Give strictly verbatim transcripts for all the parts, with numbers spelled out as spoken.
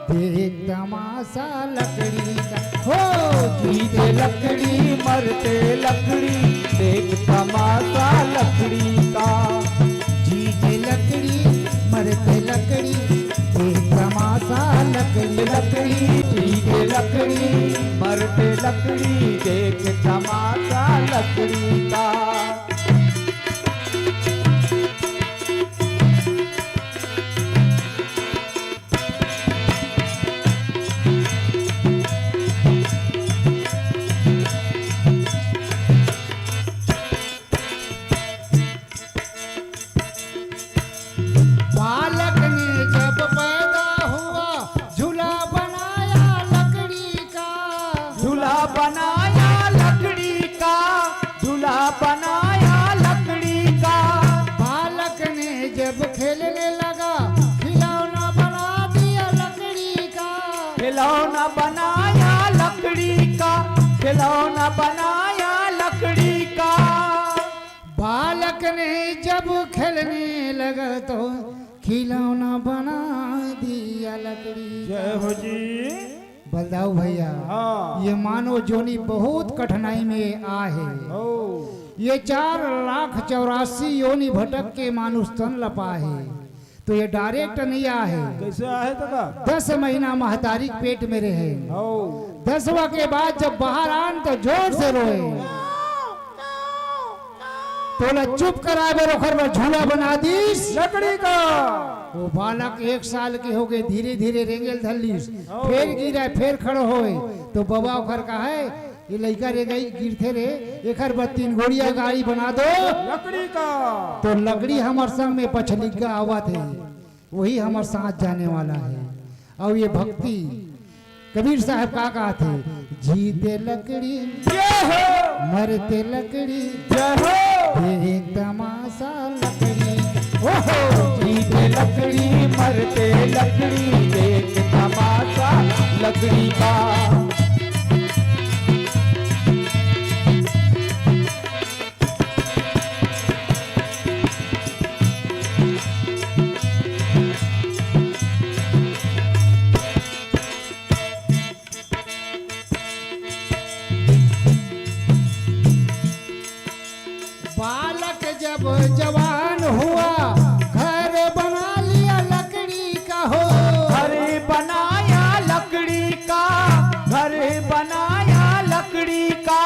देख तमाशा लकड़ी का। हो, जीते लकड़ी, मरते लकड़ी, देख तमाशा लकड़ी का। जीते लकड़ी, मरते लकड़ी, देख तमाशा लकड़ी। लकड़ी, जीते लकड़ी, मरते लकड़ी, देख तमाशा लकड़ी का। बालक ने जब पैदा हुआ, झूला बनाया लकड़ी का। झूला बनाया लकड़ी का, झूला बनाया लकड़ी का। बालक ने जब खेलने लगा, खिलौना बना दिया लकड़ी का। खिलौना बनाया लकड़ी का, खिलौना बनाया लकड़ी का। बालक ने जब खेलने लगा तो खिलौना बना दिया लकड़ी। जय हो जी। बलदाऊ भैया, हाँ। ये मानव जोनी बहुत कठिनाई में आहे। हो। ये चार लाख चौरासी योनि भटक के मानुष तन ल पाहे। तो ये direct नहीं आहे। कैसे आहे त का? दस महीना महतारी के पेट में रहे। हो। दसवां के बाद जब बाहर आन तो जोर से रोए। तोला चुप कराए बर ओखर बर झूला बना दिस। लकड़ी का। वो बालक एक साल के हो गए, धीरे धीरे रेंगेल धर लिस। हो। फेर गिरा, फेर खड़ो होए, तो बबा ओखर कहे, ये लइका रे गई गिरथे रे, एखर बर तीन गोड़िया गाड़ी बना दो। लकड़ी का। तो लकड़ी हमर संग में पछलिग्गा आवत हे, वही हमर साथ जाने वाला हे। अउ ये भक्ति कबीर साहब का कहत हे, जीते लकड़ी, जय हो। मरते लकड़ी, जय हो। देख तमाशा लकड़ी। ओहो। जीते लकड़ी, मरते लकड़ी, देख तमाशा लकड़ी का। बालक जब जवान हुआ, घर बना लिया लकड़ी का हो। घर बनाया लकड़ी का, घर बनाया लकड़ी का।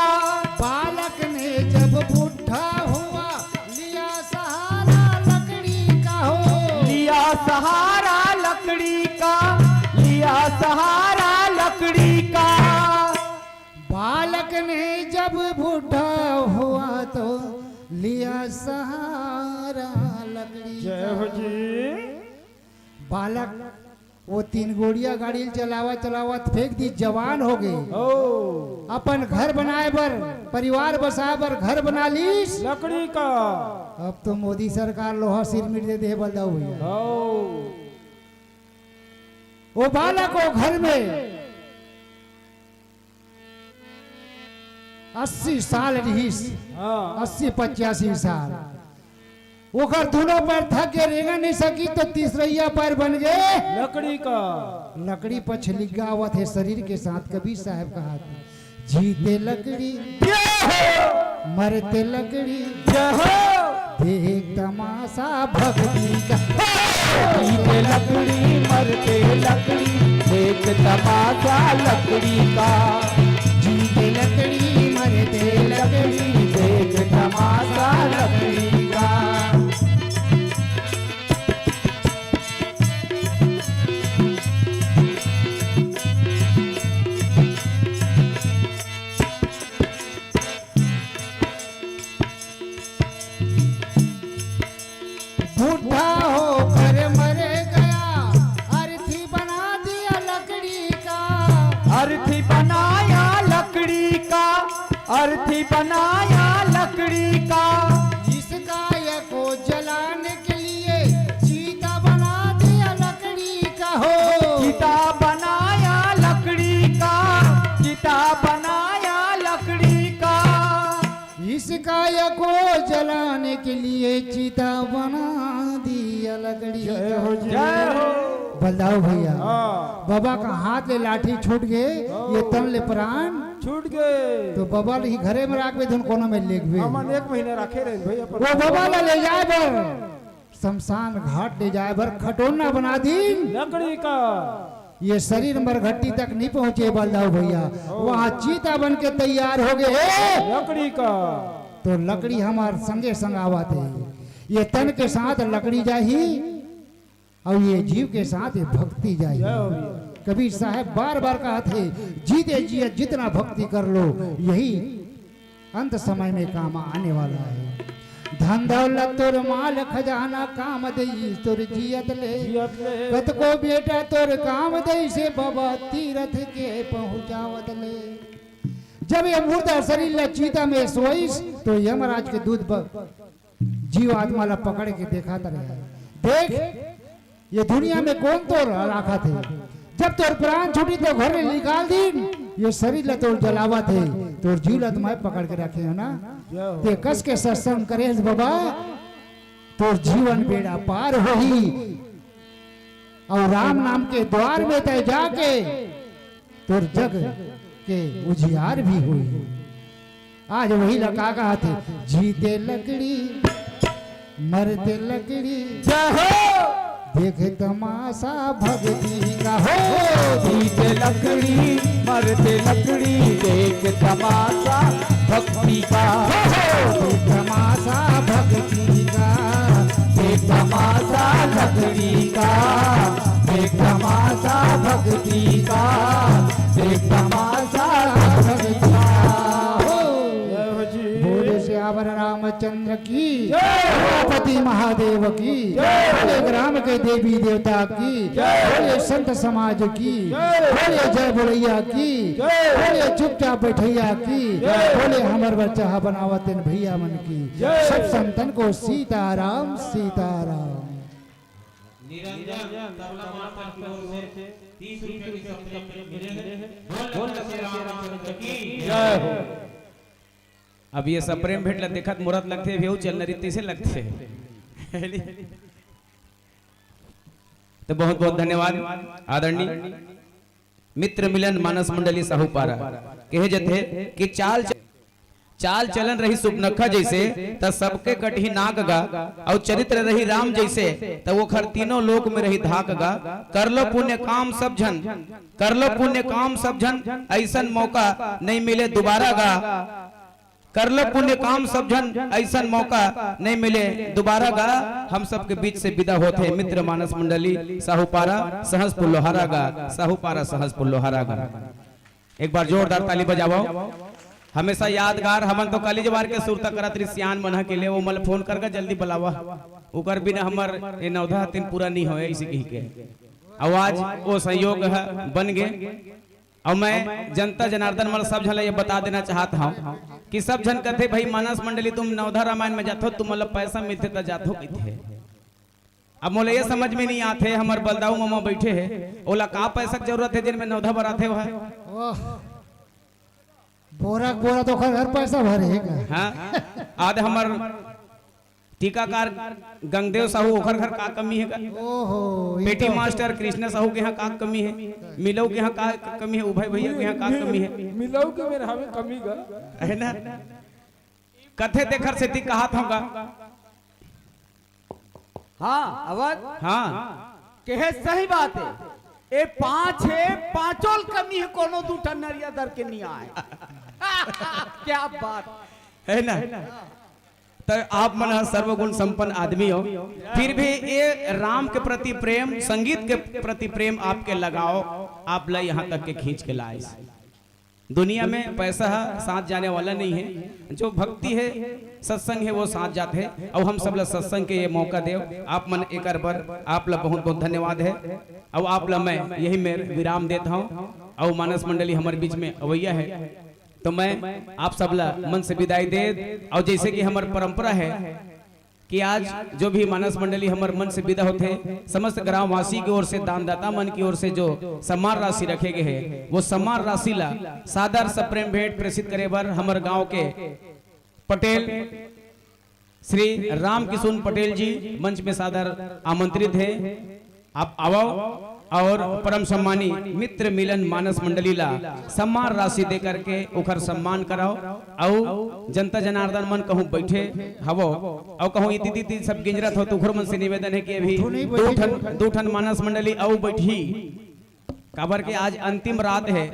बालक ने जब बूढ़ा हुआ, लिया सहारा लकड़ी का हो। लिया सहारा लकड़ी का, लिया सहारा लकड़ी का। बालक ने जब बूढ़ा हुआ तो लिया सहारा लकड़ी का। जय हो जी। बालक वो तीन गोड़िया गाड़ी ल चलावत चलावत फेंक दी, जवान हो गए। ओ। अपन घर बनाए बर, परिवार बसाए बर घर बना लीस। लकड़ी का। अब तो मोदी सरकार लोहा सिरमिट दे दे बलदाऊ भैया। ओ। वो बालक वो घर में अस्सी साल रिहिस, हाँ। अस्सी पचासी साल। ओकर दोनों पैर थक के रेंगा नहीं सकी, तो तीसरैया पैर बन गए लकड़ी का। लकड़ी पछलिग्गा आवत हे शरीर के साथ। कबीर साहब कहा था, जीते लकड़ी, जय हो। मरते लकड़ी, जय हो। देख तमाशा भक्ति का। जीते लकड़ी, मरते लकड़ी, देख तमाशा लकड़ी का। जीते लकड़ी, मरते लकड़ी, देख तमाशा लकड़ी का। बूढ़ा होकर मर गया, अर्थी बना दिया लकड़ी का। अर्थी बनाया लकड़ी का, अर्थी बनाया लकड़ी का। इस काय को जलाने के लिए चीता बना दिया लकड़ी का हो। चिता बनाया लकड़ी का, चिता बनाया लकड़ी का। इस काय को जलाने के लिए चिता बना दिया लकड़ी का। जय हो जी। जय हो। बलदाऊ भैया, हाँ। बाबा का हाथ ले लाठी छूट गे, हाँ। ये तन ले प्राण। छूट गे। तो बाबा ल ही घरे में राखबे, धुन कोनो में लेगबे। हमन एक महीना राखे रहे भाई अपन। वो बाबा ला ले जाए बर, शमशान घाट ले जाए बर खटोना बना दीन। लकड़ी का। ये शरीर मरघट्टी तक नहीं पहुंचे बलदाऊ भैया, वहाँ चीता बन के तैयार हो गए हे। लकड़ी का। तो लकड़ी हमार संगे संग आवत हे, ये तन के साथ लकड़ी जाही। अउ ये जीव के साथ ये भक्ति जाही। जय हो भैया। कबीर साहब बार बार कहत हे, जीते जियत जितना भक्ति कर लो, यही अंत समय में काम आने वाला है। धन दौलत तोर माल खजाना, काम देई तोर जियत ले। जियत ले। कतको बेटा तोर काम देई से बाबा, तीरथ के पहुँचावत ले। जब ये मुर्दा शरीर ला चीता में सोइस, तो यमराज के दूत ब-, जीव आत्मा ला पकड़ के देखात रहे, देख, ये दुनिया में कौन तोर राखत हे? जब तोर प्राण छूटी तो घर ले निकाल दीन, ये शरीर ला तोर जलावत हे, तोर जीव ला तो मैं पकड़ के रखे हो ना। जय हो। ते कस के सत्संग करेस बाबा, तोर जीवन बेड़ा पार होही। अउ राम नाम के द्वार में तय जाके तोर जग के उजियार भी होही। आज वही ला का कहत हे, जीते लकड़ी, मरते लकड़ी, जय हो। देख तमाशा भक्ति का हो। जीते लकड़ी, मरते लकड़ी, देख तमाशा भक्ति का। हो, हो। देख तमाशा भक्ति का, देख तमाशा लकड़ी का, देख तमाशा भक्ति का, देख तमाशा भक्ति का। हो। जय हो जी। बोले सियावर रामचंद्र की, जय। द्रौपदी महादेव की, जय। बोले ग्राम के देवी देवता की, जय। बोले संत समाज की, जय। बोले जय बोलैया की, जय। बोले चुपचाप बैठैया की, जय। बोले हमर बच्चा बनावत इन भैया मन की, जय। सब संतन को सीताराम, सीताराम। निरंजन तबला मास्टर की ओर से तीस रुपए की सप्रेम मिले हैं। बोल नमः श्री रामचंद्र की जय हो। अब ये सप्रेम भेंट ला देखत मोरत लगथे, भेऊ चल नरी तैसे लगथे। तो बहुत बहुत धन्यवाद आदरणीय मित्र मिलन मानस मंडली साहूपारा। कहे जथे कि चाल च-, चाल चलन रही सुपनखा जैसे, त सबके कटही नाक गा, अउ चरित्र रही राम जैसे, त ओखर तीनों लोक में रही धाक गा। कर लो पुण्य काम सब झन, कर लो पुण्य काम सब झन, ऐसन मौका नहीं मिले दोबारा गा। कर लो पुण्य काम सब झन, ऐसन मौका नहीं मिले दोबारा गा। हम सबके बीच से विदा होत हे मित्र मानस मंडली साहूपारा सहसपुर लोहारा गा, साहूपारा सहसपुर लोहारा गा। एक बार जोरदार ताली बजावव। हमेशा यादगार, हमन तो कॉलेज वार के सुरता करत रही सियान मन के लिए, वो मल फोन कर के जल्दी बुलावा, उकर बिना हमर ये नवधा हतिन पूरा नहीं होए, इसी कही के आवाज वो संयोग है बन गे। अउ मैं जनता जनार्दन मन सब झन ला ये बता देना चाहत हव कि सब झन कथे, "भाई मानस मंडली तुम नवधा रामायण में जाथो, तुम मतलब पैसा मिलथे त जाथो," कथे। अब मोला ये समझ में नहीं आथे, हमर बलदाऊ मामा बैठे हे, ओला का पैसा के जरूरत हे जिन में नवधा बराथे वह? ओह, बोरा के बोरा तो ओखर घर पैसा भरे हे का? हाँ, आद हमर टीकाकार गंगदेव साहू, ओखर घर का कमी हे का? ओहो, ई पेटी तो मास्टर कृष्णा साहू के यहाँ का कमी हे? मिलऊ के यहाँ का कमी हे? उभय भैया के यहाँ का कमी हे? मिलऊ के मेर हवे कमी गा। है ना? कथे तेखर सेती कहात हव गा। हाँ, अवध। हाँ। कहे सही बात हे। ए पांच हे, पांचों ल कमी हे, कोनो दू ठन नरिया धर के नहीं आए। क्या बात। है ना? त आप मन ह सर्वगुण संपन्न आदमी हो, फिर भी ये राम के प्रति प्रेम, संगीत के प्रति प्रेम, आपके लगाव, आप ला यहाँ तक के खींच के लाइस। दुनिया में पैसा ह साथ जाने वाला नहीं है, जो भक्ति है, सत्संग है, वो साथ जात है। अउ हम सब ला सत्संग के ये मौका देव, आप मन एकर बर आप ला बहुत बहुत धन्यवाद है। अउ आप ला मैं यही मेर विराम देत हूँ। अउ मानस मंडली हमर बीच में अवैया है, तो मैं आप सब ला मन से विदाई दे। अउ जैसे कि हमर परंपरा है कि आज जो भी मानस मंडली हमर मन से विदा होथे, समस्त ग्रामवासी की ओर से, दानदाता मन की ओर से जो सम्मान राशि रखे गए है, वो सम्मान राशि ला सादर सप्रेम भेंट प्रेषित करे बर हमर गांव के पटेल श्री रामकिशुन पटेल जी मंच में सादर आमंत्रित है। आप आवव। और परम सम्मानी मित्र मिलन मानस मंडली ला सम्मान राशि दे करके ओखर सम्मान कराओ। अउ जनता जनार्दन मन कहूँ बैठे हवो अउ कहूँ इति तिति सब गिंजरत हो, तो ओखर मन से निवेदन है कि अभी दू ठन, दू ठन मानस मंडली अउ बैठी, काबर के आज अंतिम रात है,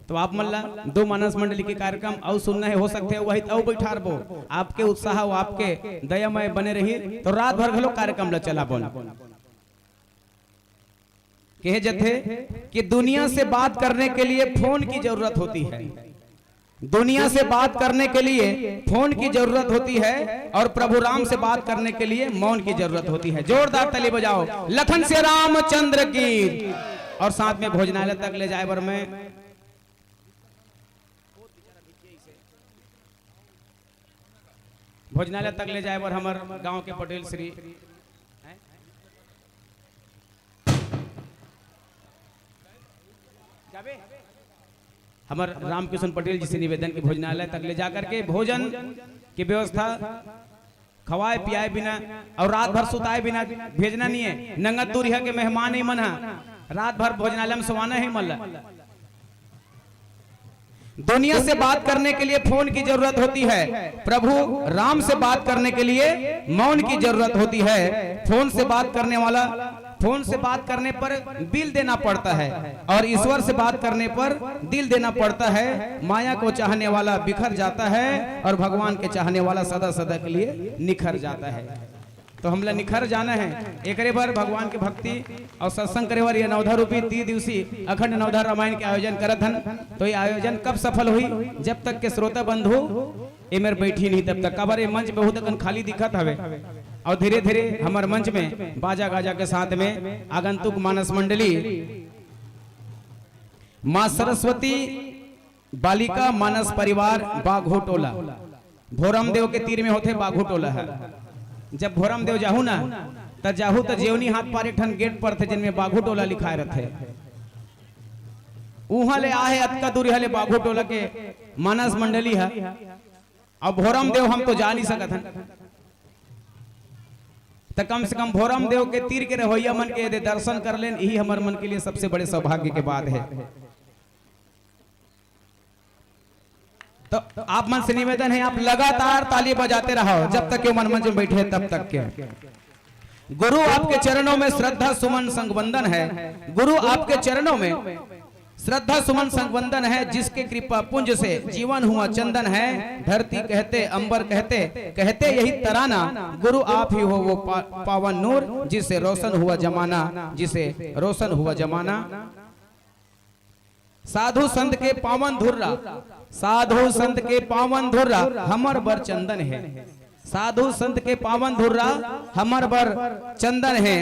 तो आप मन ला दो मानस मंडली के कार्यक्रम अउ सुनना है, हो सकते है वही अउ बैठारबो। आपके उत्साह अउ आपके दयामय बने रही, तो रात भर घलो कार्यक्रम ला चलाबो। कहे जथे कि दुनिया से बात करने के लिए फोन की जरूरत होती है, दुनिया से बात करने के लिए फोन की जरूरत होती है और प्रभु राम से बात करने के लिए मौन की जरूरत होती है। जोरदार ताली बजाओ लखन से रामचंद्र की। और साथ में भोजनालय तक ले जाए बर मैं भोजनालय तक ले जाए बर हमर गांव के पटेल श्री हमर रामकिशन पटेल जी से निवेदन कि भोजनालय तक ले जाकर के भोजन की व्यवस्था, खवाए पियाए बिना और रात भर सुताए बिना भेजना नहीं है। नंगत दूरिहा के मेहमान ही मन है, रात भर भोजनालय में सोवाना ही मन ला। दुनिया से बात करने के लिए फोन की जरूरत होती है, प्रभु राम से बात करने के लिए मौन की जरूरत होती है। फोन से बात करने वाला, फोन से बात करने पर बिल देना पड़ता है और ईश्वर से बात करने पर दिल देना पड़ता है। माया को चाहने वाला बिखर जाता है और भगवान के चाहने वाला सदा सदा के लिए निखर जाता है। तो हमला निखर जाना है, एकरे बर भगवान के भक्ति और सत्संग करे बर ये नवधा रूपी त्रिदिवसीय अखंड नवधा रामायण के आयोजन करत हन। तो ये आयोजन कब सफल होही? जब तक के श्रोता बंधु एमेर बैठी नहीं तब तक। काबर ये मंच बहुत अकन खाली दिखत हवे और धीरे धीरे हमर मंच में बाजा गाजा के साथ में आगंतुक मानस मंडली, माँ सरस्वती बालिका मानस परिवार बाघू टोला, भोरम देव के तीर में होथे बाघू टोला है। जब भोरम देव जाहू ना, त जाहू त जेवनी हाथ पार एक ठन गेट परथे, जिनमें बाघू टोला लिखाए रथे। उहाँ ले आहे अतका दूरिहा ले बाघू टोला के मानस मंडली है। अब भोरम देव हम तो जा नहीं सकत हन, त कम से कम भोरम देव के तीर के रहवैया मन के यदि दर्शन कर लेन, यही हमर मन के लिए सबसे बड़े सौभाग्य के बात है। तो आप मन से निवेदन है, आप लगातार ताली बजाते रहो जब तक के मन मंच में बैठे हैं तब तक के। गुरु आपके चरणों में श्रद्धा सुमन संग वंदन है, गुरु आपके चरणों में श्रद्धा सुमन संग वंदन है, जिसके कृपा पुंज से जीवन हुआ चंदन है। धरती कहते, अंबर कहते, कहते यही तराना, गुरु आप ही हो वो पा-, पावन नूर, जिसे रोशन हुआ जमाना, जिसे रोशन हुआ जमाना। साधु संत के पावन धुर्रा, साधु संत के पावन धुर्रा हमर बर चंदन है। साधु संत के पावन धुर्रा हमर बर चंदन है।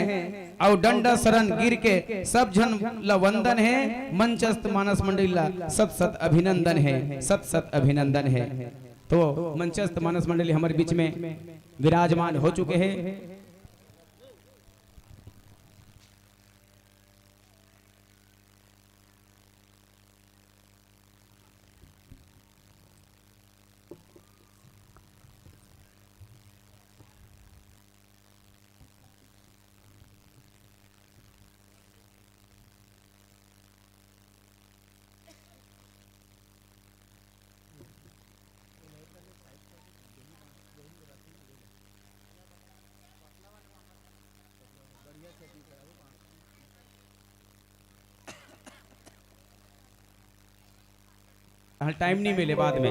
अउ डंडा शरण गिर के सब झन ला वंदन है। मंचस्थ मानस मंडली ला सत सत अभिनंदन है, सत सत अभिनंदन है। तो मंचस्थ मानस मंडली हमर बीच में विराजमान हो चुके हैं। हाँ, टाइम नहीं मिले बाद में।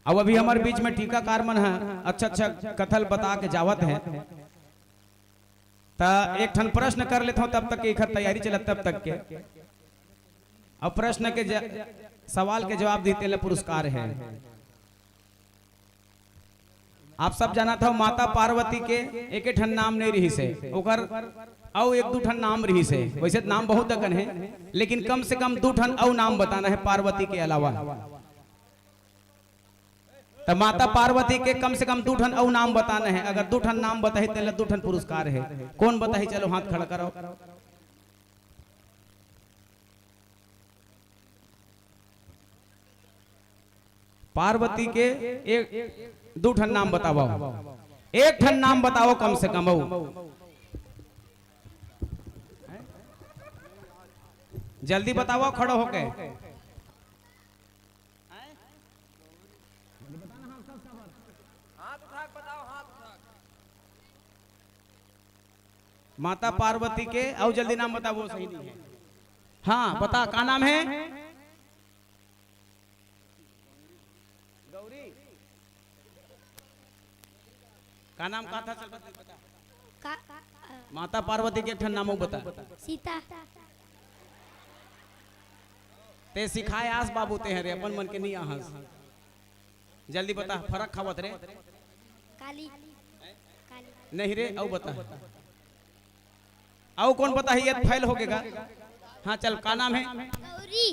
अब अभी हमर बीच में टीकाकार मन ह अच्छा अच्छा कथा ल बता के जावत हे, त एक ठन प्रश्न कर लेथव, तब तक के एखर तैयारी चलत, तब तक के। अब प्रश्न के ज-, सवाल के जवाब दी, तेला पुरस्कार हे। आप सब जानत हव, माता पार्वती के एके ठन नाम नइ रिहिस हे, ओकर अउ एक दू ठन नाम रिहिस हे। वइसे त नाम बहुत अकन हे, लेकिन कम से कम दू ठन अउ नाम बताना हे पार्वती के अलावा। त माता पार्वती के कम से कम दू ठन अउ नाम बताना हे। अगर दू ठन नाम बताही, तेला दू ठन पुरस्कार हे। कोन बताही? चलो, हाथ खड़ा करव। पार्वती के एक, दू ठन नाम बतावव, एक ठन नाम बतावव कम से कम। अउ जल्दी बताओ, खड़ो होके। माता पार्वती के, अउ जल्दी नाम बताओ, सही नहीं है। हाँ, बता, का नाम है? गौरी। का नाम का था? चल बता, बता। का, अ, माता पार्वती के एक ठन नाम अउ बता। सीता। ते सिखाए आस बाबू ते हरे, अपन मन के नहीं आहस। जल्दी बता, फरक खावत रे। काली। काली। नहीं रे, अउ बता। अउ कौन बताही, ये फेल हो गेगा। हाँ, चल, का नाम है? गौरी।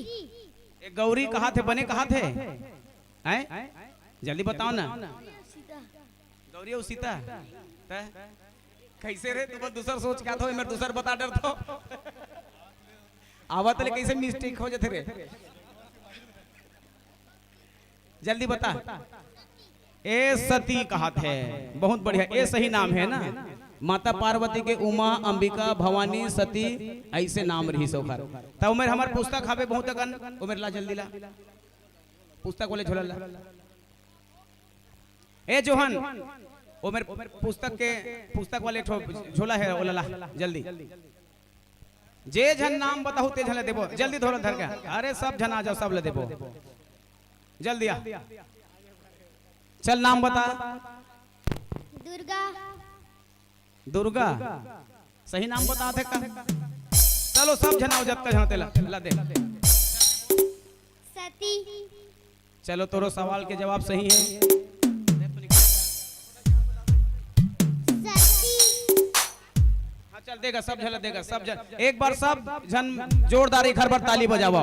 ए, गौरी कहाथे, बने कहाथे? हैं? जल्दी बताओ ना। गौरी अउ सीता। गौरी अउ सीता? तै? कैसे रे? तुम दूसर सोच के आथो, मैं दूसर बता डरथो। आवत ले कैसे मिस्टेक हो जाथे रे? जल्दी बता। ए सती कहाथे। बहुत बढ़िया, ए सही नाम है ना। माता पार्वती के उमा, अंबिका, भवानी, सती, ऐसे नाम रहिस ओखर। त ओमेर हमर पुस्तक हवे बहुत अकन, ओमेर ला जल्दी ला। पुस्तक वाले झोला ला। ए जोहन, ओमेर पुस्तक के, पुस्तक वाले ठो झोला है, ओला ला, जल्दी। जे झन नाम बताहू, ते झन ला देबो। जल्दी धोला धर के। अरे, सब झन आ जाओ, सब ला देबो। जल्दी आ। चल, नाम बता। दुर्गा। दुर्गा। सही नाम बता थे का? चलो, सब झन आओ, जब तक झन तेला, ला दे। सती। चलो, तोरो सवाल के जवाब सही है। सती। हाँ, चल देगा, सब झन देगा, सब झन। एक बार सब झन जोरदार एक हर बार ताली बजावा।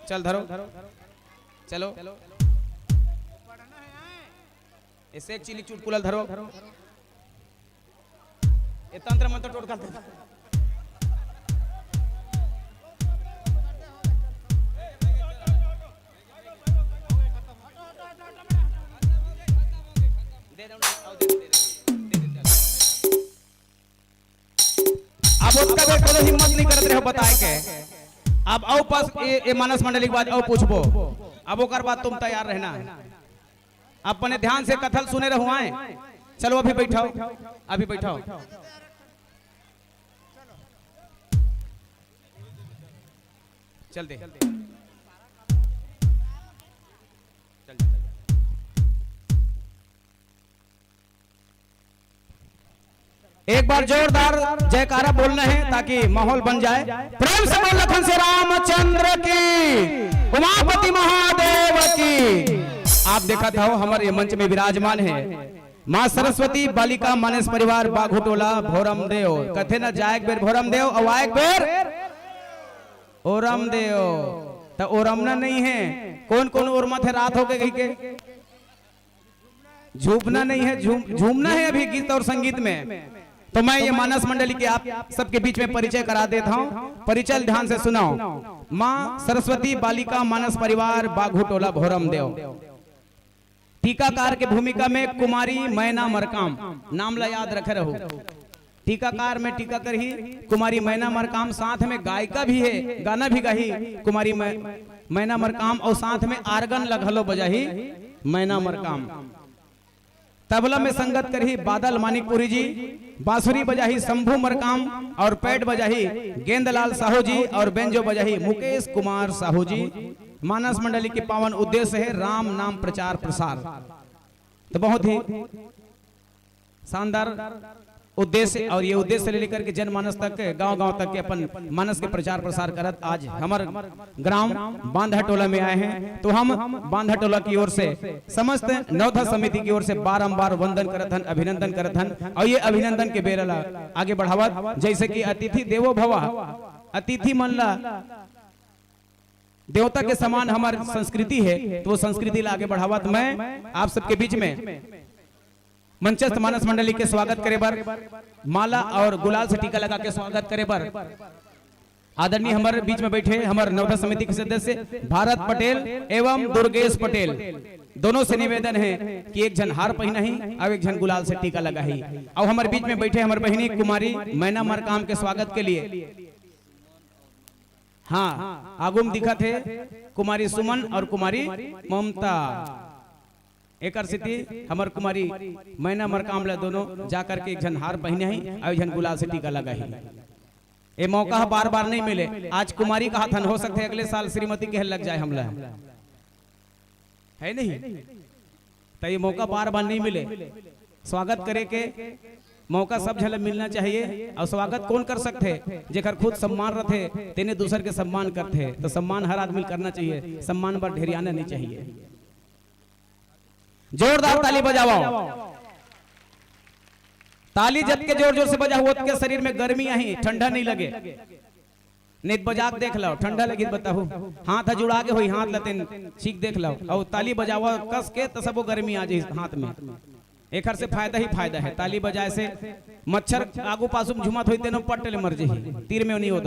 चल धरो, चलो। ऐसे एक चिली चुटकुला धरो। ये तंत्र मंत्र टोटका। अब ओतका बेर कोनो हिम्मत नहीं करत रहे बताए के। अब अउ पास ए, ए मानस मंडली के बाद अउ पूछबो। अब ओकर बाद तुम तैयार रहना। अपने ध्यान से कथल सुने रहो आए। चलो अभी बैठाओ, अभी बैठाओ। चल दे। चल। एक बार जोरदार जयकारा बोलना है ताकि माहौल बन जाए। प्रेम से बोल लखन से रामचंद्र की, उमापति महादेव की। आप देखत हो हमर ये मंच में विराजमान है माँ सरस्वती बालिका मानस परिवार बाघुटोला भोरम देव। कथे न जाए एक बेर भोरम देव, अउ आए एक बेर ओरम देव। त ओरमना नहीं है, कौन कौन ओरमत है रात होके कही के? झूमना नहीं है, झूम, झूमना है अभी गीत और संगीत में। तो मैं ये मानस मंडली के आप सबके बीच में परिचय करा देता हूँ, परिचय ध्यान से सुनाओ। माँ सरस्वती बालिका मानस परिवार बाघुटोला भोरम देव। टीकाकार के भूमिका में कुमारी मैना मरकाम, नाम ला याद रखे रहो। टीकाकार में टीका करही कुमारी मैना मरकाम, साथ में गायिका भी है, गाना भी गाही कुमारी मै-, मैना मरकाम, और साथ में आर्गन ला घलो बजाही मैना मरकाम। तबला में संगत करही बादल मानिकपुरी जी, बांसुरी बजाही शंभू मरकाम और पैड बजाही गेंदलाल साहू जी और बेंजो बजाही मुकेश कुमार साहू जी। मानस मंडली के पावन उद्देश्य है राम नाम प्रचार प्रसार। तो बहुत ही शानदार उद्देश्य, और ये उद्देश्य ले लेकर के जनमानस तक, गांव-गांव तक के अपन मानस के प्रचार प्रसार करत आज हमर ग्राम बांधा टोला में आए हैं। तो हम बांधा टोला की ओर से, समस्त नवधा समिति की ओर से बारंबार वंदन करत हन, अभिनंदन करत हन, और ये अभिनंदन के बेरा ला आगे बढ़ावत, जैसे कि अतिथि देवो भवा, अतिथि मन ला देवता के समान हमर संस्कृति है, तो वो संस्कृति ला आगे बढ़ावत मैं आप सबके बीच में मंचस्थ मानस मंडली के स्वागत करे बर, माला और गुलाल से टीका लगा के स्वागत करे बर आदरणीय हमर बीच में बैठे हमर नवधा समिति के सदस्य भारत पटेल एवं दुर्गेश पटेल, दोनों से निवेदन है कि एक झन हार पहिनाही और एक झन गुलाल से टीका लगाही। और हमर बीच में बैठे हमर बहिनी कुमारी मैना मरकाम के स्वागत के लिए हाँ, आगू म दिखत हे कुमारी सुमन और कुमारी ममता। एकर सेती हमर कुमारी मैना मरकाम ला दोनों जा करके एक झन हार पहिने ही और एक झन गुलाल से टीका लगा ही। ए मौका ह बार-बार नहीं मिले। आज कुमारी कहत हन, हो सकथे अगले साल श्रीमती कहे लग जाए हमला, है नहीं? त ये मौका बार-बार नहीं मिले। स्वागत करे के मौका सब झन ल मिलना चाहिए। और स्वागत कौन कर सकथे? जेकर खुद सम्मान रथे, तेने दूसर के सम्मान करथे। तो सम्मान हर आदमी ल करना चाहिए, सम्मान बर ढेरियाना नहीं चाहिए। जोरदार ताली बजावव। ताली जतके जोर जोर से बजाहू, ओतके शरीर में गर्मी आही, ठंडा नहीं लगे। नहीं त बजा के देख लव, ठंडा लगी त बताहू। हाथ ह जुड़ा के होई, हाथ ल तेन छीक देख लव। और ताली बजावा कस के, त सबो गर्मी आ जाही हाथ में। एखर से फायदा ही फायदा है। ताली बजाए से मच्छर आगू पासू में झूमत होई, तेनो पट्ट ले मर जाही, तीर में नहीं होत।